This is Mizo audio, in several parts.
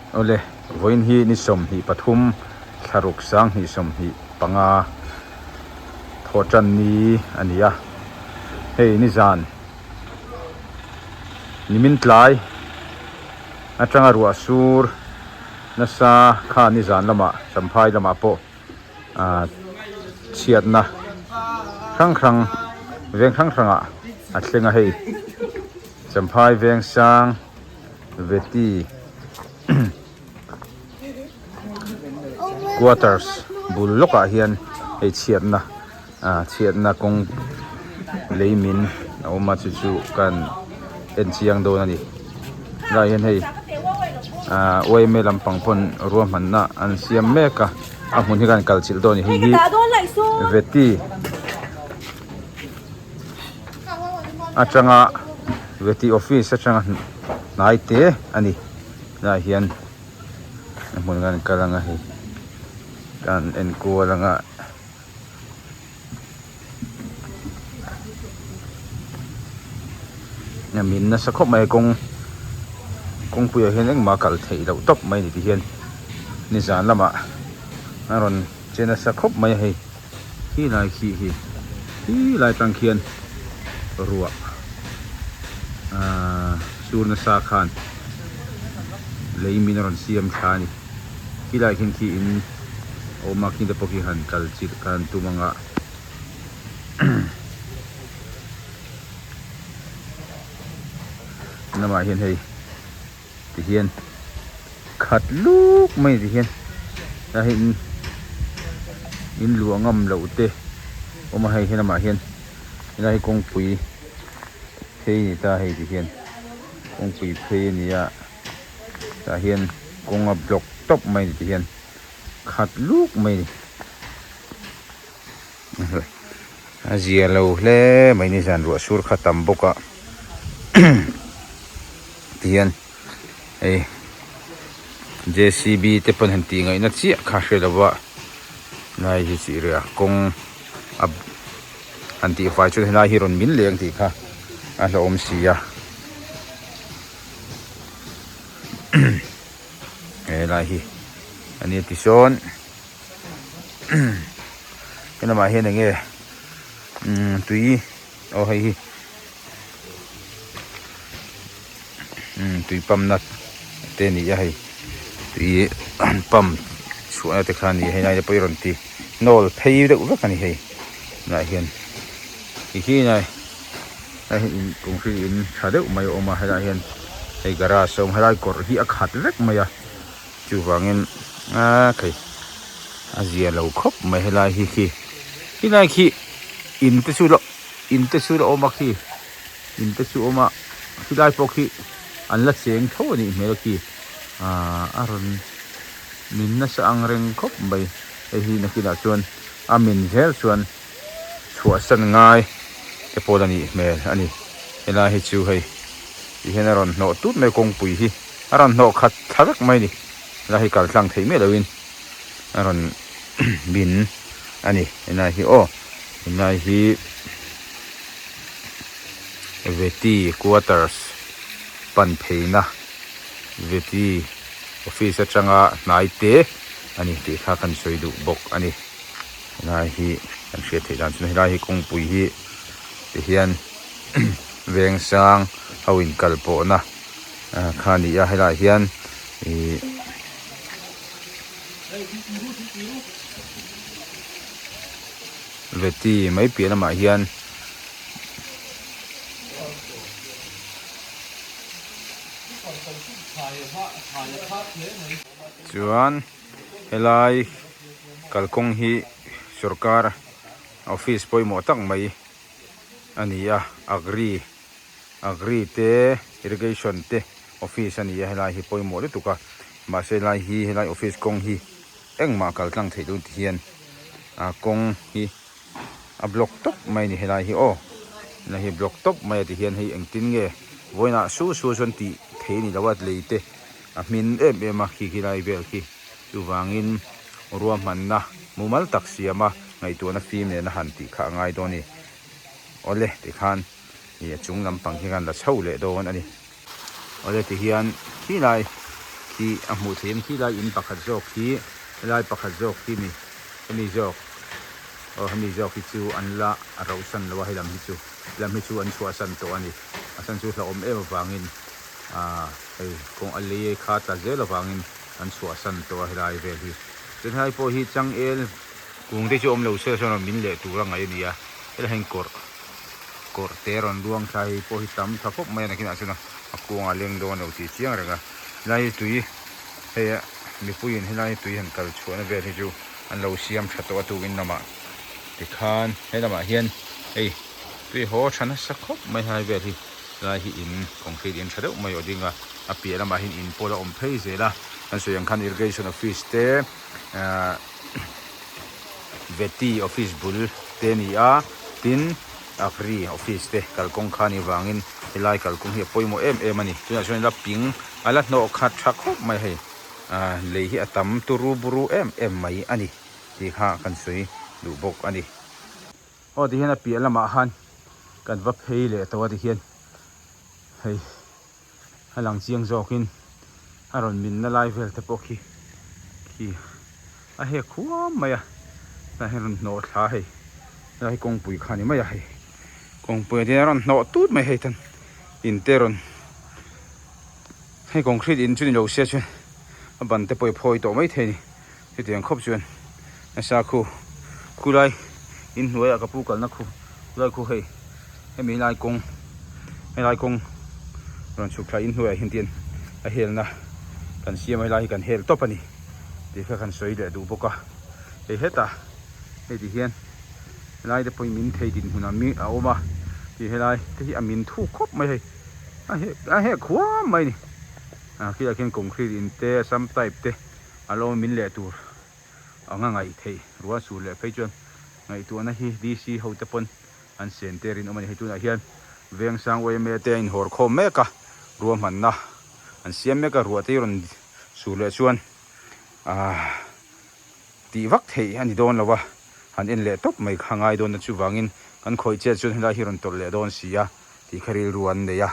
Awle, vawiin hi ni 23 thlaruk sanghnih 25 thawhtan ni a ni a, hei nizan nimin tlai atanga ruah sur nasa kha nizan lamah Champhai lamah pawh ah chhiatna hrang hrang veng hrang hrangah a thleng a hei Champhai Vengsang Veti Quarters bul lawkah hian hei chhiatna ah chhiatna kawng lei min a awm a chu chu kan en chiang dawn a ni helaiah hian hei ah yma lampang pawn ruahmanna an siam mek a a hmun hi kan kal chilh dawn a ni hei hi Veti. Atanga Veti office atanga hnai te a ni helaiah hian a hmun kan kal anga hei kan en kual anga a min nasa khawp mai a kawng kawngpuiah hian engmah a kal theih loh tawp mai a ni tihian nizan lamah a rawn che nasa khawp mai a hei. Khi lai khi hi khi lai tang khian ruah ahh sur nasa khan lei min a rawn siam thla a ni khi lai khian khi in a awm a khi te pawh khi han kal chilh kha an tum ang a lamah hian hei. Tihian khat luk mai tihian a hei in in luah ngam loh te awm a hei helamah hian helai hi kawngpui phei a ni ta hei tihian kawngpui phei a ni a tah hian kawng a block tawp mai a ni tihian khat luk mai a ni a zia lo hle mai nizan ruah sur kha tam bawk a tihian hei J C B te pawn han tih ngaihna chiah kha hre lo a lai hi chih reh a kawng a han tih fai chuan helai hi rawn min leng tih kha a hlauhawm si a helai hi a nia tisawn. Helamah hian enge umm tui aw hei hi umm tui pump na te a ni a hei tui pump chhuahna te kha a ni a hei lai te pawh hi rawn ti hnawl phei deuh vek a ni hei tunah hian ti khi nai hei hi in kawnghri in tha deuh mai a awm a helaiah hian hei garage a awm a helai kawr hi a khat vek mai a. Chuvangin a khei a zia lo khawp mai helai hi khi khilai khi in te chu la in te chu la awm a khi in te chu awm a khilai pawh khi an la cheng tho a nih hmel khi ah a rawn min nasa ang reng khawp mai hei hi nakinah chuan a min zel chuan chhuahsan ngai te pawh la nih hmel a ni helai hi chu hei tihian a rawn hnawh tut mai kawngpui hi a rawn hnawh khat thla vek mai a ni helai hi kal tlang theih miah loin a rawn bin a ni helai hi aw helai hi Veti quarters pan pheina Veti office atanga hnai te a ni tih kha kan sawi duh bawk a ni. Helai hi kan hriat theih dan chuan helai hi kawngpui hi tihian vengsang ho in kal pawhna kha a ni a helaiah hian ihh veti mai piah lamah hian chuan helai kalkawng hi sorkar office pawimawh tak mai a ni a agri agri te irrigation te office a ni a helai hi pawimawh lutuk a mahse helai hi helai office kawng hi engmah kal tlang theih dawn ti hian a kawng hi a block tawp mai a ni helai hi aw helai hi block tawp mai a ti hian hei engtin nge vawiinah su su chuan tih theih a ni lo a lei te a hmin em em a khi khi lai vel khi. Chuvangin ruahmanna mumal tak siama ngaihtuahna fim nena han tih kha a ngai dawn a ni. Awle tikhan ih a chung lampang hi khan la chho leh dawn a ni. Awle tihian khi lai tih a hmuh theih em khilai in pakhat zawk hi helai pakhat zawk hi mi hemi zawk aw hemi zawk hi chu an la rauh san lo a helam hi chu helam hi chu an chhuahsan tawh a ni a chhan chu hlauhawm em avangin ah hei kawng a lei kha tla zel avangin an chhuahsan tawh a helai vel hi chuan helai pawh hi changel kung te chu awm lo se chuan min leh tur a ngaih a ni a helai hian kawrh kawrh te rawn luang thla hei pawh hi tam tha khawp mai a nakinah chuan a kuangah leng dawn lo tih chiang reng a helai hi tui hei a mipuiin helai tui han kal chhuahna vel hi chu an lo siam tha tawh a tukin lamah tikhan he lamah hian hei tui haw tha nasa khawp mai helai vel hi helai hi in concrete in tha deuh mai aw ding a a piah lamah hian in pawh la awm phei zel a kan sawi ang khan irrigation office te ahh Vety office bul te a ni a tin Agri office te kalkawng kha a nih vangin helai kalkawng hi a pawimawh em em a ni tunah chuan la ping a la hnawh khat tha khawp mai hei ah lei hi a tam turu buru em em mai a ni tih kha kan sawi duh bawk a ni. Aw tihian a piah lamah khan kan va phei leh tawh a tihian hei a lang chiang zawkin a rawn minna lai vel te pawh khi khi a hek huam mai a tah hian rawn hnawh thla hei helai hi kawngpui kha a ni mai a hei kawngpui ah hian a rawn hnawh tut mai hei tan in te rawn hei concrete in chu ni lo se chuan a ban te pawh i phawi tawh mai thei a ni chutiang khawp chuan nasa khu khulai inhnuaiah ka pu kalna khu khulai khu hei hemi lai kawng helai kawng rawn chhuk thla inhnuaiah hian tian a helna kan siam a helai hi kan hel tawp a ni tih kha kan sawi leh duh bawk a hei hetah hei ti hian helai te pawhin min thei dinhmun a a awm a tih helai te hi a min thuk khawp mai hei a hek a hek huam mai a ni ah khilaiah khian concrete in te assam type te a lo min leh tur anga ngaih theih rual sur leh phei chuan ngaihtuahna hi DC ho te pawn an sen te rinawm a ni. Hei tunah hian Vengsang yma te a inhawr khawm mek a, ruahmanna an siam mek a, ruah te hi rawn sur leh chuan aah tih vak theih a ni dawn lo a, han en leh tawp mai kha ngai dawn a, chuvangin kan khawih chet chuan helai hi rawn tawlh leh dawn si a tih kha rilru an nei a,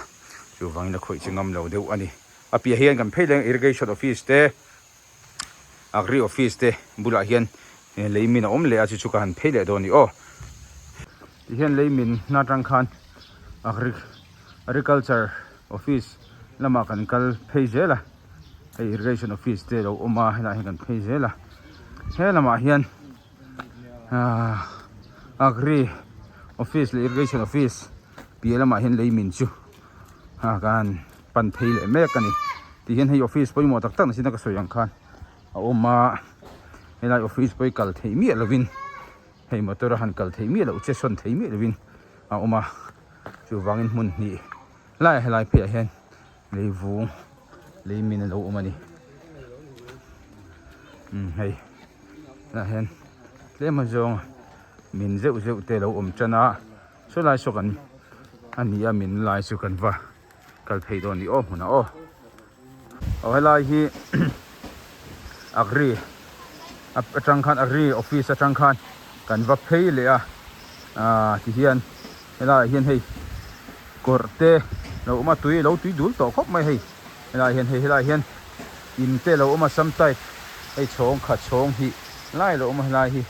chuvangin a khawih chi ngam lo deuh a ni. A piah hian kan phei leng irrigation office te Agri office te bulah hian lei min a awm leh a chu chu ka han phei leh dawn a ni aw. Tihian lei min hna tang khan agri agriculture office lamah kan kal phei zel a hei irrigation office te alo awm a helaiah hian kan phei zel a he lamah hian ahh agri office leh irrigation office piah lamah hian lei min chu a kan pan phei leh mek a ni tihian hei office pawimawh tak tak nihchin a ka sawi ang khan a awm a helai office pawh hi kal theih miah lovin hei motor a han kal theih miah loh che sawn theih miah lovin a awm a chuvangin hmun hnih laiah helai pheiah hian lei vung lei min alo awm a ni umm hei tah hian tlem azawng min zeuh zeuh te alo awm tan a saw lai saw kan a ni a min lai chu kan va kal phei dawn ni aw hmunah aw aw helai hi agri atang khan agri office atang khan kan va phei leh a ah ti hian helaiah hian hei kawr te lo awm a tui lo tui dul tawh khawp mai hei helaiah hian hei helaiah hian in te lo awm a sam type hei chhawng khat chhawng hnih lai lo awm a helai hi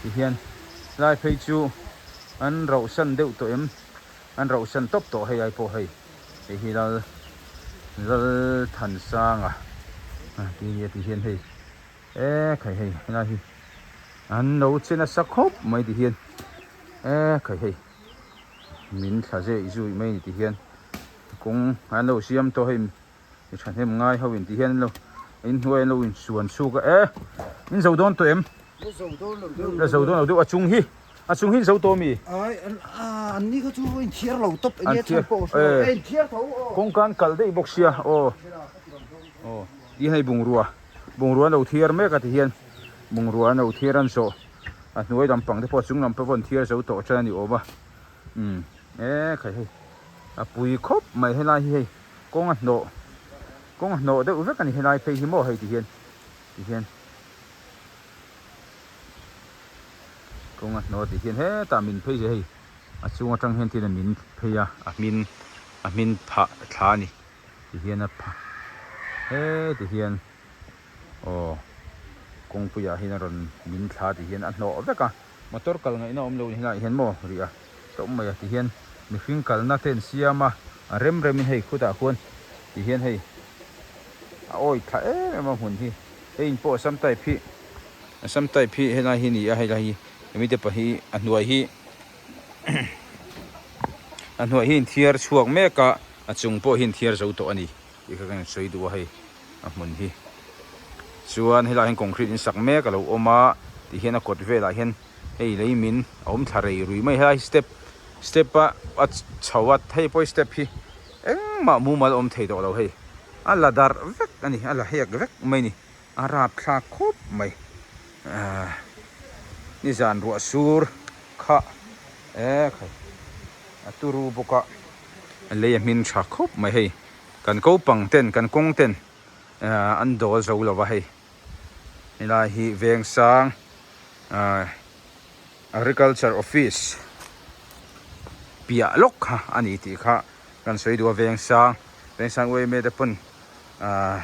ti hian helai phei chu an rauh san deuh tawh em. An rauh san tawp tawh hei ai pawh hei hei hi lal Lalthansanga tih a nia tih hian hei e khai hei helai hi an lo che nasa khawp mai ti hian e khai hei min thla zeh zui mai a ni ti hian kawng an lo siam tawh hei mi thahnem ngai ho in ti hian an lo inhnuai an lo insuan chhuk a e in zo dawn tawh em? La zo dawn lo deuh. La zo dawn lo deuh a chung hi a chung hi in zo tawh mi? Ai an ni kha chu in thiar lo tawp enge chhan pawh a hre lo e in thiar tho aw. Kawngka an kalh daih bawk sia aw aw ti hei bungrua bungrua an lo thiar mek a ti hian bungrua an lo thiar an zawh a hnuai lampang te pawh a chung lam pawh an thiar zo tawh tan a ni awm a umm e khai hei a pui khawp mai helai hi hei kawng a hnawh kawng a hnawh deuh vek a ni helai phei hi maw hei ti hian ti hian. Kawng a hnawh tih hian hetah min phei zia hei a chung atang hian thil a min phei a a hmin a hmin phah thla a ni ti hian a pha Heti hian aw kawngpuiah hian a rawn min thla ti hian a hnawh vek a, motor kal ngaihna awm lo ni helaiah hian maw rih a tlawm mai a ti hian mihring kalna te an siam a, a rem remin hei khutah khuan ti hian hei a awi thla em em a hmun hi hei in pawh sam type hi sam type hi helai hi a ni a helai hi hemi te pahnih hi a hnuai hi a hnuai hi inthiar chhuak mek a a chung pawh hi inthiar zo tawh a ni. Tih kha ka in sawi duh a hei a hmun hi chuan helaiah hian concrete in sak mek a lo awm a tih hian a kawt velah hian hei lei min a awm thla rei rui mai a helai hi step step a a chho a hei pawh hi step hi engmah mumal a awm thei tawh lo hei a la darh vek a ni a la hek vek mai a ni a rapthlak khawp mai ahh nizan ruah sur kha ekhai a turu bawk a. Lei a hmin tha khawp mai hei kan kopang ten kan kawng ten ahh an dawl zo lo va hei helai hi vengsang ahh agriculture office piah lawk kha a ni tih kha kan sawi duh a vengsang vengsang yma te pawn ahh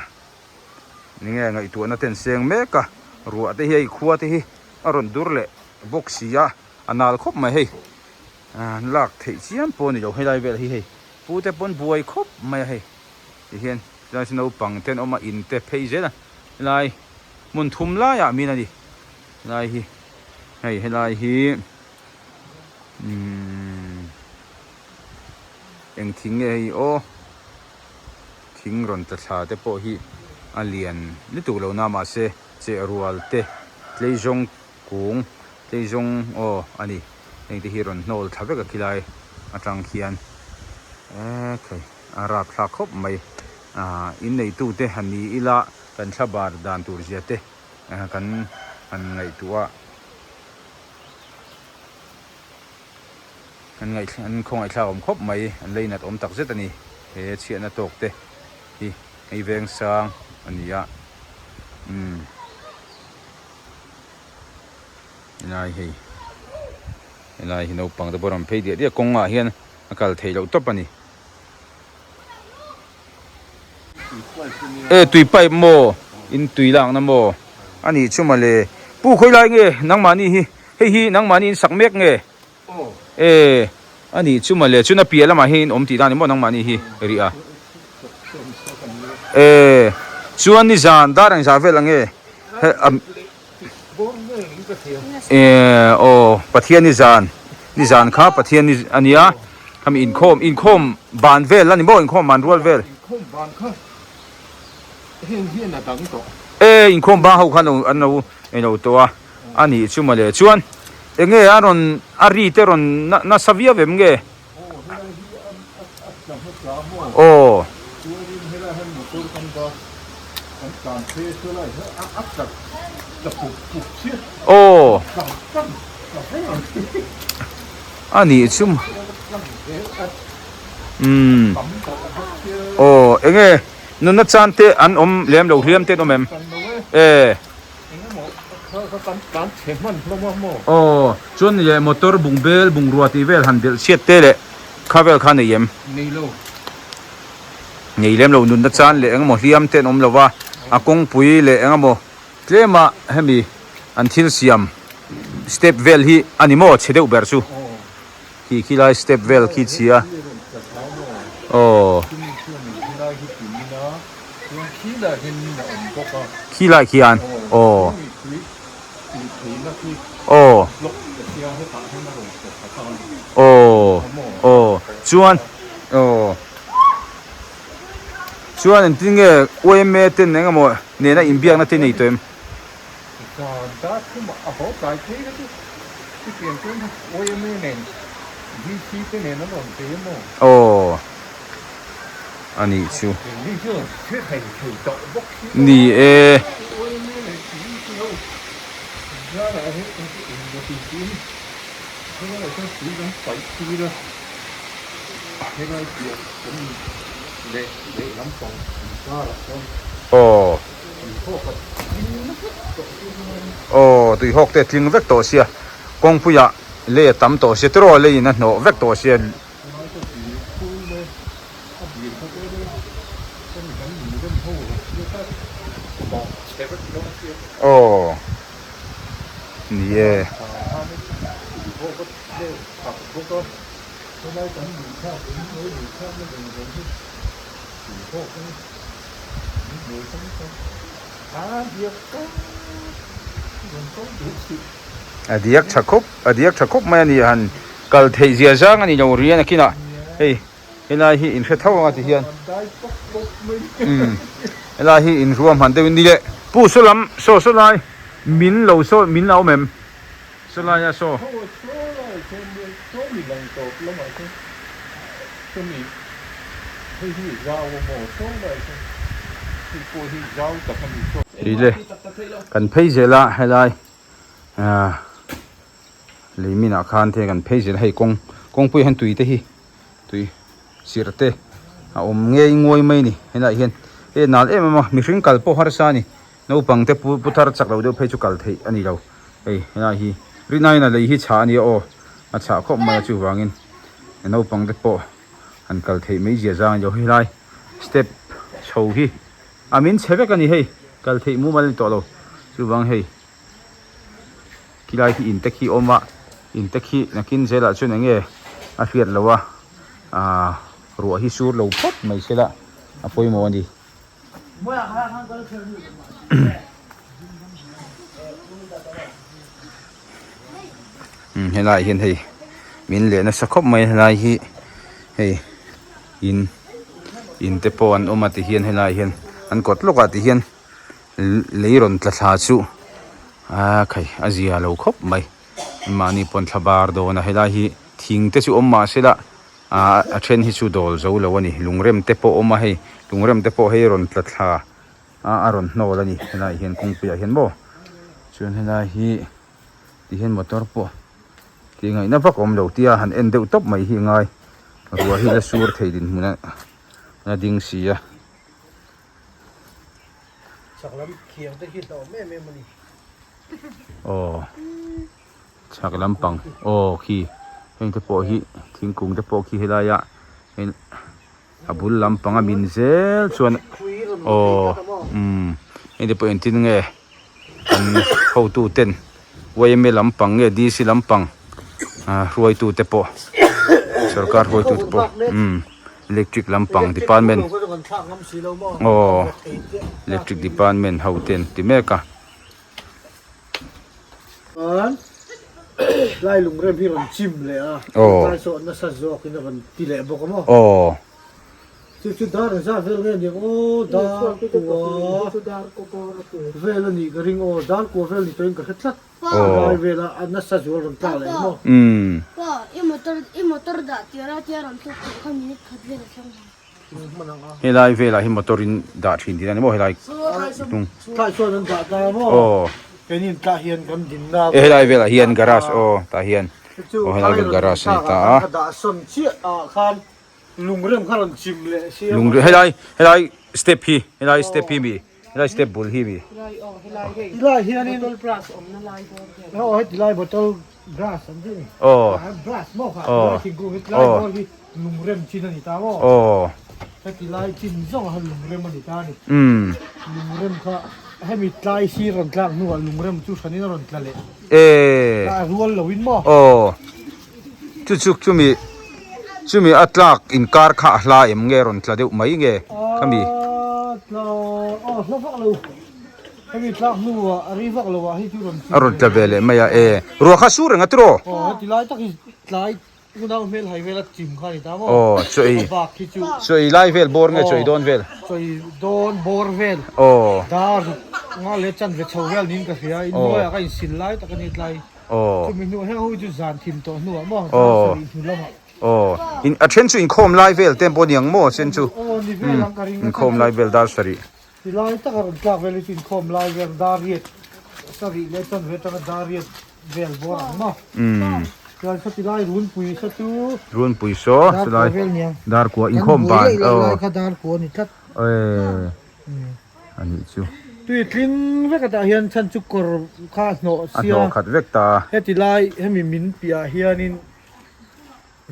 enge ngaihtuahna te an seng mek a ruah te hi hei khua te hi a rawn dur leh bawk si a a nal khawp mai hei. An lak theih chiam pawh a ni lo helai vel hi hei pu te pawn buai khawp mai a hei ti hian chuan chu naupang te an awm a in te phei zel a helai hmun thum laiah min a ni helai hi hei helai hi umm eng thing nge hei aw thing rawn tla thla te pawh hi a lian lutuk lo na mahse cheh rual te tleizawng kung tleizawng aw a ni. Heng te hi rawn hnawl thla vek a khilai atang khian eee khai a rapthlak khawp mai ah in neitu te han ni ila kan thla bar dan tur zia te kan han ngaihtuah a an ngaih an khawngaihthlak awm khawp mai an leinat awm tak zet a ni he chhiatna tawk te hi hei veng sang a ni a umm. Helai hei helai hi naupang te pawh rawn phei diah diah kawngah hian a kal theih loh tawp a ni e tui pipe maw in tui lakna maw a nih chu mawle pu khawi lai nge nangmahni hi hei hi nangmahni in sak mek nge e a nih chu mawle chuna piah lamah hian in awm tih dan ni maw nangmahni hi rih a e chuan nizan dar engzah vel ang nge he a. Ehh aw Pathian ni zan ni zan kha Pathian ni a nia khami inkhawm inkhawm ban vel a ni maw inkhawm ban rual vel e inkhawm bang ho khan an lo an lo tawh a a nih chu mawle chuan enge a rawn a ri te rawn nasa viau em nge. Aw. Aw. A nih chu umm aw enge nunna chan te an awm lem lo hliam te an awm em e. Aw, chuan leh motor bungbel bungrua tih vel han belh chhiat te leh kha vel kha nei em? Nei lo. Nei lem lo nunna chan leh engemaw hliam te an awm lo va, a kawngpui leh engemaw tlema hemi an thil siam step vel hi a ni maw chhe deuh ber chu. Khi khi lai step vel khi chhia. Aw. Khi lai khian aw. Aw. Aw. Aw. Chuan aw. Chuan engtin nge yma ten engemaw nena inbiakna te nei tawh em? Zan dar thumah a haw tlai phei kha chu chutiang chuan yma nen VC te nen an rawn phei emaw? Aw a nih chu. Hei chu thil thei thei tawh bawk si lo. Ni e. Yma leh VC ho zarah hian engmaw tih tiin helaiah chuan tui kan paih tir a, helai piah kan leh lehlam pang inkarah chuan. Aw. Aw tui hawk te a tling vek tawh sia kawngpuiah lei a tam tawh sia tiraw leiin a hnawh vek tawh sia. Aw ni e. A diak tha khawp a diak tha khawp mai a ni han kal theih zia zang a ni lo rian a kinah hei helai hi in hre tho ang a ti hian umm helai hi in ruahman deuh in ni leh pu saw lam saw saw lai min lo saw min la awm em saw lai a saw. Tih le kan phei zel a helai ah lei minah khan te kan phei zel a hei kawng kawngpui ah hian tui te hi tui sirh te a awm ngei nguai mai a ni helaiah hian hei nal em em a mihring kal pawh harsa a ni naupang te pu pu thar chak lo deuh phei chu kal theih a ni lo hei helai hi rinaiin a lei hi chhah a nia aw a chhah khawp mai a chuvangin naupang te pawh han kal theih mai zia zang a ni lo helai step chho hi a min chhe vek a ni hei kal theih mumal a ni tawh lo chuvang hei khilai khi in te khi a awm a in te khi nakin zelah chuan eng nge a hriat loh a ahh ruah hi sur lo phawt mai se la a pawimawh a ni. Helai hian hei min leh nasa khawp mai helai hi hei in in te pawh an awm a ti hian helai hian an kawt lawk ah ti hian lei rawn tla thla chu a khai a zia lo khawp mai mahni pawn thla bar dawn a helai hi thing te chu awm mah se la ah a then hi chu dawl zo lo a ni lungrem te pawh a awm a hei lungrem te pawh hei rawn tla thla a a rawn hnawl a ni helai hian kawngpui ah hian maw chuan helai hi ti hian motor pawh tih ngaihna vak a awm lo tia han en deuh tawp mai hi a ngai ruah hi la sur thei dinhmun a la ding si a. Aw. Chhak lampang aw khi heng te pawh hi thingkung te pawh khi helaia hei a bul lampang a min zel chuan aw umm heng te pawh engtin nge an hotu ten yma lampang nge D_C lampang ah hruaitu te pawh sorkar hruaitu te pawh umm electric lampang department aw electric department ho ten ti mek a. Chuan lai lungrem hi rawn chim leh a, tlai saw nasa zawkin a rawn ti leh bawk a maw? Aw. Chu chu dar engzat vel nge ni ang aw, dar kua vel a nih ka ring aw, dar kua vel ni tawhin ka hre tlat. Lai vela a nasa zual rawn tlak leh maw? Umm. Pa, i motor i motor dah tir a tia rawn tluk theih kha minute khat vel a thleng ang. Helai velah hi motor in dah thin tih a ni maw helai hnung. Tlai chuan an dah ta maw? Aw. Keini in tlah hian kan dinna. E helai velah hian garage aw tah hian aw helai vel garage a ni ta a. Ka dah sawn chiah ah khan lungrem kha rawn chim leh si a. Lungrem helai helai step hi helai step hi mi helai step bul hi mi. Tilai hianin bottle brass awmna lai bawr vel. Aw heti lai bottle brass an tih ni. Aw. Brass maw kha tilai thingkung hi tilai bawr hi lungrem chin a ni ta maw. Aw. Heti lai chin zawng ah lungrem a ni ta a ni. Umm. Lungrem kha hemi tlai sir rawn tlak hnuah lungrem chu hranin a rawn tla leh. Ee. A rual loin maw. Aw. Chu chu chumi chumi a tlak inkar kha a hla em nge rawn tla deuh mai nge khami. A tla aw hla vak lo hemi tlak hnuah a ri vak lo ah hei chu rawn A rawn tla ve leh mai a e ruah kha sur reng a tiraw. Aw heti lai tak hi tlai unau hmel hai vel a chim kha a ni ta maw. Aw chaw ei A bak hi chu chaw ei lai vel bawr nge chaw ei dawn vel. Chaw ei dawn bawr vel. Aw. Dar nga leh chanve chho vel niin ka hria inhnuaiah ka insil lai tak a ni tlai. Aw. Chumi hnuah hian ho chu zan thim tawh hnuah maw dar sarih hnu lamah. Aw. In a then chu inkhawm lai vel te pawh ni ang maw a then chu. Aw ni vel ang ka ring. Inkhawm lai vel dar sarih. Ti lai taka rawn tlak vel hi chu inkhawm lai vel dar riat sarih leh chanve atanga dar riat vel bawr ang maw. Umm. Chuan saw ti lai runpui saw chu. Runpui saw Dar kua vel niang. Dar kua inkhawm ban. Kan buai laih lai kha dar kua ni tlat. Ee. A nih chu. Tui tling vek atah hian chhan chu kawr kha a hnawh sia. A hnawh khat vek ta. Heti lai hemi min piah hianin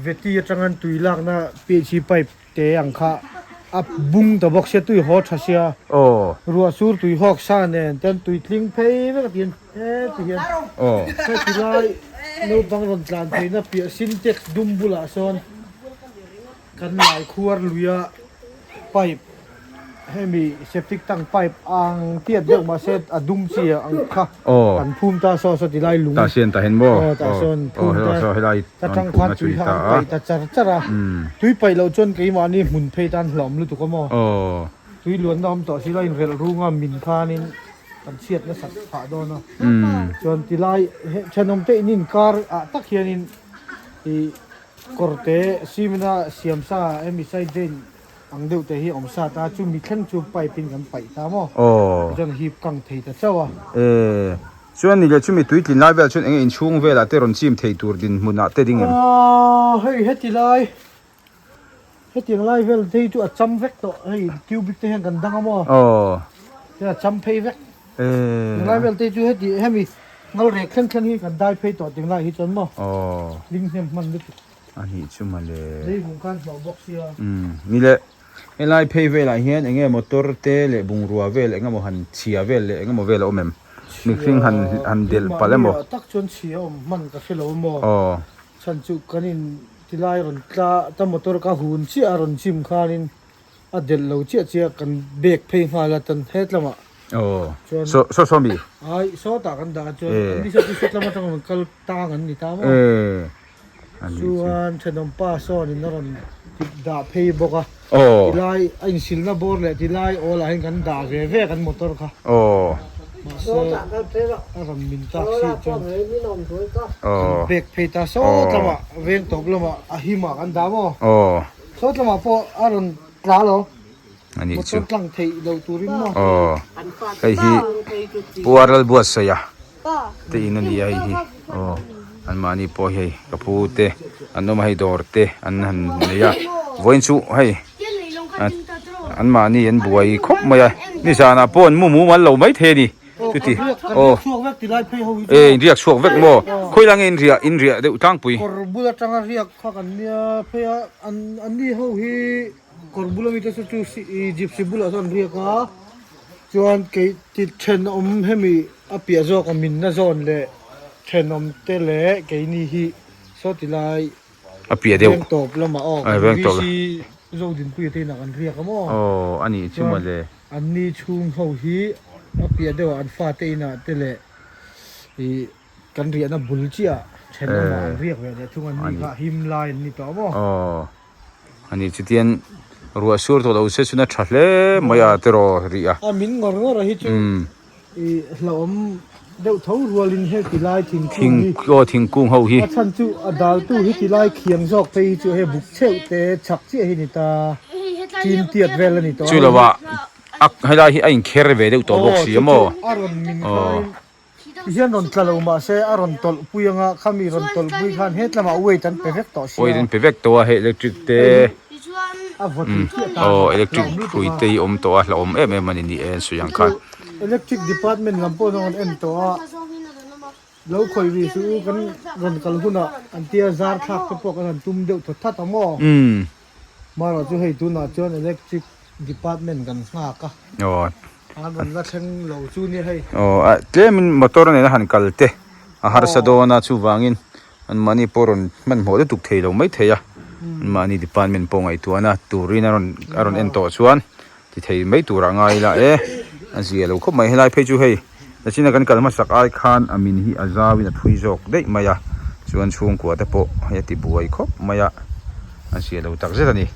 veti atangin tui lakna PHC pipe te ang kha A bung ta bawk sia tui haw tha sia. Aw. Ruah sur tui hawk sa nen ten tui tling phei vek a ti hian heti hian. Aw. Heti lai naupang rawn tlan pheina piah sintex dum bulah sawn kan lai khuar luia pipe hemi septic tank pipe ang tiat deuh mahse a dum chi ang kha kan phum ta saw saw ti lai lung. Tah sian tah hian maw? Aw tah sawn phum ta. Ta tang khan tui kha an paih ta char char a, tui paih loh chuan keimahni hmun phei tan hlawm lutuk a maw? Tui luanna awm tawh sila inrelh runga min khanin kan chhiat nasat phah dawn a. Chuan tilai thenawm te in inkar ah tak hianin ih kawrte cement a siam sa hemi side drain ang deuh te hi awm sa ta chumi thleng chu pipe in kan paih ta maw? Tichuan hip kang thei ta chauh a. Chuan ni leh chumi tui tlin lai vel chuan enge inchhung velah te rawn chim thei tur dinhmunah te ding em? Aaa hei heti lai hetiang lai vel te hi chu a cham vek tawh hei cubic te hian kan dang a maw? Aw. Te a cham phei vek. Eee. Tiang lai vel te chu heti hemi ngal rek thleng thleng hi kan dai phei tawh tiang lai hi chuan maw? Aw. Ling hnem hman lutuk. A nih chu mawle. Leivung khan hlawh bawk sia. Umm ni leh Helai phei velah hian eng nge motor te leh bungrua vel eng emaw han chhia vel leh eng emaw vel a awm em? Mihring han han delh palh emaw? Mahni ah tak chuan chhia awm hman ka hre lo maw? Aw. Chhan chu kan in tilai rawn tla ta motor ka hun chiah a rawn chim khanin a delh lo chiah chiah kan bag phei nghal a tan het lamah Aw. chuan Saw saw saw mi? Ai sawtah kan dah a chuan an ni saw chu sawt lam atang rawn kal tang an ni ta maw? Ee. Chuan thenawmpa sawn in a rawn tih dah phei bawk a, tilai a insilna bawr leh tilai awl ah hian kan dah ve ve kan motor kha. Mahse a rawn min tak si chuan kan bag phei ta sawt lamah veng tawp lamah a him ah kan dah maw? Sawt lamah pawh a rawn tla lo. Motor tlang theih lo turin maw? Hei hi Puaral buatsaih a. Te in a ni a hei hi aw anmahni pawh hi hei ka pu te an awm a hei dawr te an han nei a vawiin chu hei anmahni an buai khawp mai a nizanah pawh an mu mumal lo mai thei a ni chuti aw e in riak chhuak vek maw khawi lai nge in riah in riah deuh tlangpui. Kawr bul atanga riak kha kan nia phei a an anni ho hi kawr bul ami te chu chu gypsy bulah chuan an riak a. Chuan kei ti thenawm hemi a piah zawk a minna zawn leh thenawm te leh keini hi saw ti lai A piah deuh. Veng tawp lamah aw Ai veng tawp. VC Zodinpuia te inah kan riak a maw. Aw a nih chu mawle. Chuan anni chhung ho hi a piah deuhah an fate inah te leh ih kan riahna bul chiah thenawmah an riak ve leh thung anni kha him lai an ni tawh a maw. Aw. Ani chutian ruah sur tawh lo se chun a tha hle mai a tiraw rih a. A min ngawr ngawr a hi chu i hlauhawm deuh tho rualin he tilai thingkung hi. Thing aw thingkung ho hi. A chhan chu a daltu hi tilai khiang zawk phei hi chu he buk cheuh te chhak chiah hi ni ta chin tiat vel a ni tawh a. Chu lova a helai hi a inkher ve deuh tawh bawk si a maw. A rawn min khain Ti hian rawn tla lo mahse a rawn tawlh pui anga khami rawn tawlh pui khan hetlamah weight an pe vek tawh sia. Weight an pe vek tawh a hei electric te a vawt in chiah ta aw electric hrui te hi awm tawh a hlauhawm em em a ni ni e an sawi ang khan. Electric department lam pawh an rawn en tawh a lo khawih rih suh u kan rawn kal hunah an tia zar thlak te pawh kan han tum deuh thawt that ang maw. Marawh chu hei tunah chuan electric department kan nghak a. Aw. An rawn la thleng lo chu nia hei. Aw a tlemin motor nena han kal te a harsa dawn a chuvangin anmahni pawh rawn hmanhmawh lutuk thei lo mai thei a. Anmahni department pawh ngaihtuahna turin a rawn a rawn en tawh chuan ti thei mai turah ngai ila e a zia lo khawp mai. Helai phei chu hei nachina kan kal hmasak ai khan a min hi a zauin a thui zawk daih mai a chuan chhungkua te pawh hei a ti buai khawp mai a a zia lo tak zet a ni.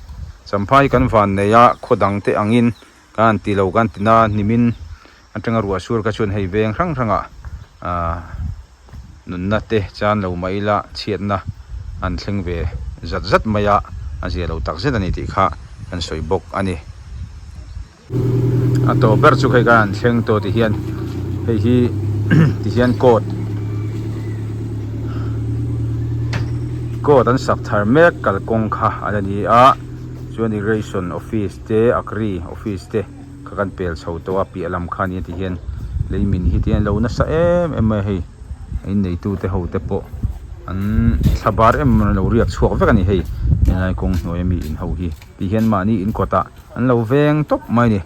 Champhai kan van nei a khaw dang te angin Ka han ti lo kan ti na hnimin atanga ruah sur kha chuan hei veng hrang hrangah aah nunna te chan lo mah ila chhiatna an thleng ve zat zat mai a, a zia lo tak zet a ni tih kha kan sawi bawk a ni. A tawp ber chu hei khan an thleng tawh ti hian hei hi ti hian court court an sak thar mek kalkawng kha a la ni a chuan iration office te agri office te kha kan pel chho tawh a piah lam kha nia ti hian lei min hi ti hian lo nasa em em mai a hei a inneitu te ho te pawh an thla bar em em a lo riak chhuak vek a ni hei. Helai kawng hnuai ami in ho hi ti hian mahni in kawtah an lo veng tawp mai a ni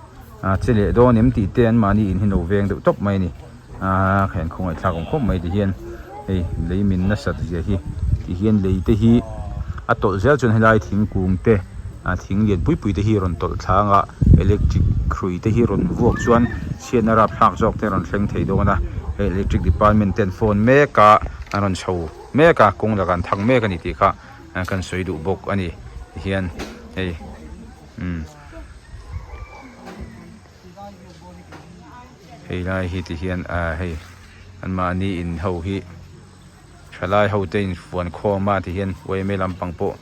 ah che leh dawn em tih te an mahni in hi an lo veng deuh tawp mai a ni ah kha hian khawngaih thlak awm khawp mai ti hian hei lei min nasat zia hi ti hian lei te hi a tawlh zel chuan helai thingkung te ah thing lian pui pui te hi rawn tawlh thlang a electric hrui te hi rawn vuak chuan chhiatna rapthlak zawk te a rawn thleng thei dawn a hei electric department ten phone mek a an rawn chho mek a kawng lakah an thang mek a ni tih kha kan sawi duh bawk a ni tihian hei umm hei lai hi tihian ah hei anmahni in ho hi thalai ho te infuan khawm a tihian yma lampang pawh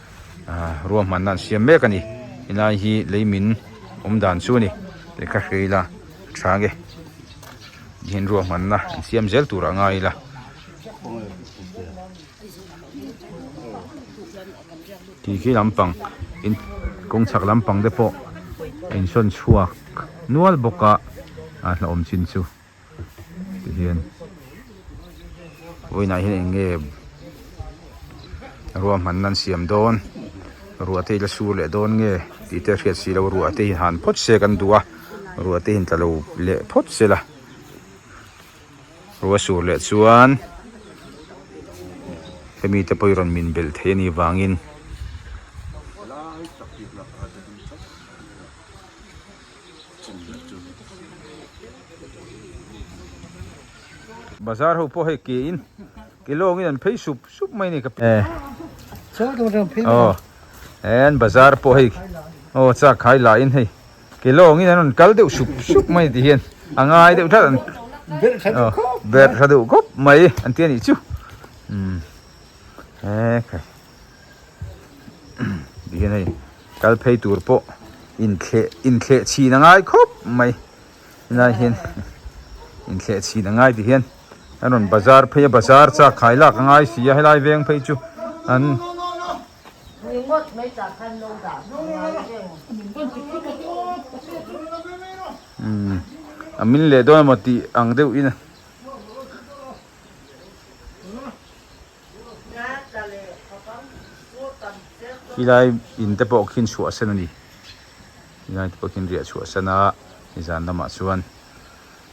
ah ruahmanna an siam mek a ni helai hi leimin awm dan chu a ni lehkha hrui ila a tha nge tihian ruahmanna an siam zel tur ah ngai ila. Tih khi lampang in kawng chhak lampang te pawh a insawn chhuak nual bawk a a hlauhawm chin chu tihian vawiinah hian eng nge ruahmanna an siam dawn ruah te hi la sur leh dawn nge tih te a hriat si loh ruah te hi han phawt se kan duh a ruah te hi tla lo leh phawt se la. Rua sur leh chuan hemi te pawh hi rawn min belh thei a nih vangin bazar ho pawh hei ke in ke lawngin an phei sup sup mai a ni ka pi aw en bazar pawh hei aw chak khai lah in hei. Ke lawngin an rawn kal deuh sup sup mai ti hian a ngai deuh tlat an berh tha deuh khawp mai an ti a nih chu umm he khai ti hian hei kal phei tur pawh inthleh inthleh chhin a ngai khawp mai helai hian inthleh chhin a ngai ti hian an rawn bazar phei a bazar chak khai lak a ngai si a helai veng phei chu an. Umm a min leh dawn emaw tih ang deuh in a khilai in te pawh khin chhuah san a ni khilai te pawh khin riah chhuah san a nizan lamah chuan.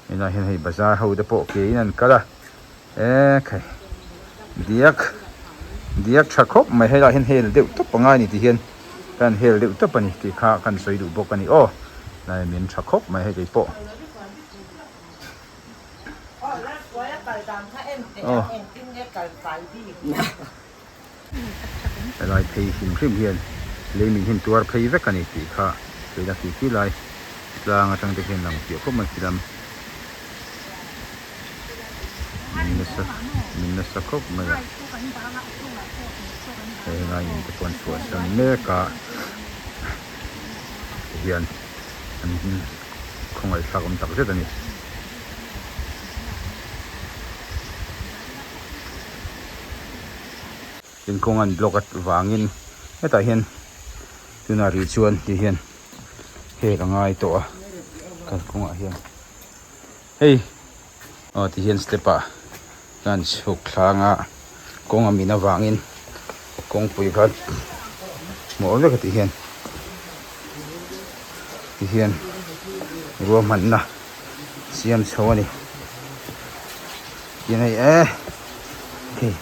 Helai hian hei bazar ho te pawh ke in an kal a e khai diak diak tha khawp mai helai hian hel deuh tawp a ngai a ni ti hian kan hel deuh tawp a ni tih kha kan sawi duh bawk a ni aw helai min tha khawp mai hei kei pawh aw helai phei hrim hrim hian lei min hin tuar phei vek a ni tih kha sawi la khi khi lai tlang atang te khian lang fiah khawp mai khi lam min nasa min nasa khawp mai a hei helai in te pawh an chhuah san mek a tihian an khawngaihthlak awm tak zet a ni. Tin kawng an block at vangin hetah hian tunah rih chuan ti hian hek a ngai tawh a kalkawngah hian hei aw ti hian step ah kan chhuk thlang a kawng a min avangin kawngpui kha hmuh vek a ti hian ti hian ruahmanna siam chho a ni ti hei e hei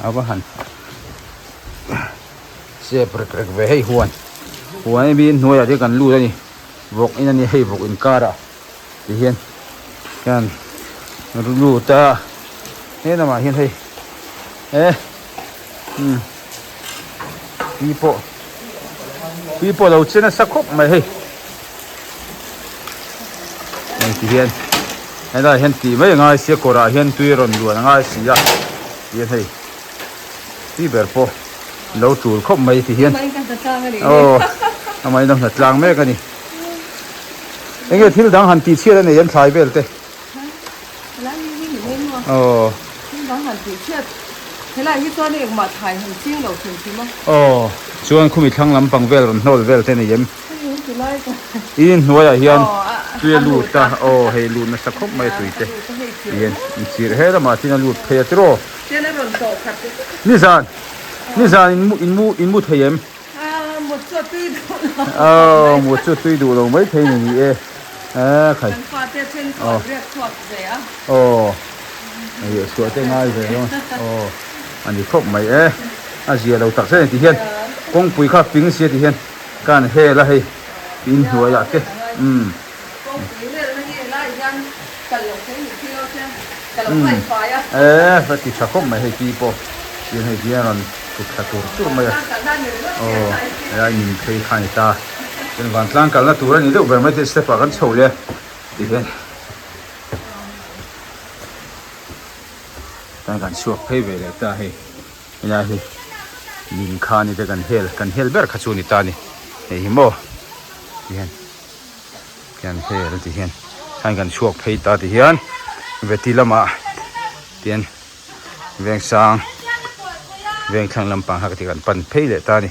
a va han chep rek rek ve hei huan huan hi mi hnuaiah te kan lut a ni vawk in a ni hei vawk inkarah ti hian kan lut a he lamah hian hei e umm tui pawh tui pawh lo che nasa khawp mai hei hei ti hian helaiah hian tih mai a ngai sia kawrah hian tui a rawn luan a ngai si a tihian hei tui ber pawh lo tul khawp mai ti hian aw amah in a hna tlang mek a ni enge thil dang han tih chhiat a nei em thlai vel te. Aw. Thil dang han tih chhiat. Helai hi chuan engmah thai han ching lo hrim hrim a. Aw. Chuan khumi thlang lampang vel rawn hnawl vel te nei em? Hei ti lai ka. In hnuaiah hian tui a lut a. Aw hei lut nasa khawp mai tui te. Tihian inchirh he lamah tin a lut phei a tiraw. Tian a rawn tawh khat. Nizan. Nizan in mu in mu in mu thei em? Ah, mut chu a tui duh lo. Aw, mut chu a tui duh lo mai thei ni ni e. Eh, khai. Kan fate then chu an riak chhuak ve a. Aw, riak chhuah te ngai ve lo. Aw, a ni khawp mai e. A zia lo tak zet a ni ti hian kawngpui kha ping sia ti hian ka han hel a hei in hnuaiah te. Umm. Kawngpui helna hi helaiah hian kal loh theih ni thil lo che ka lo ngaihfai a. Eh, a ti tha khawp mai hei pi pawh tihian hei hian rawn chhuk thla tur tur mai a. Aw, helai min phei kha a ni ta. Chuan vantlang kalna tur a ni deuh ber mai te step ah kan chho leh a tihian tan kan chhuak phei ve leh ta hei helai hi min kha a ni te kan hel kan hel ber kha chu a ni ta a ni hei hi maw tihian. Hian hel ti hian khan kan chhuak phei ta ti hian veti lamah tian vengsang vengthlang lampang kha ka ti kan pan phei leh ta a ni.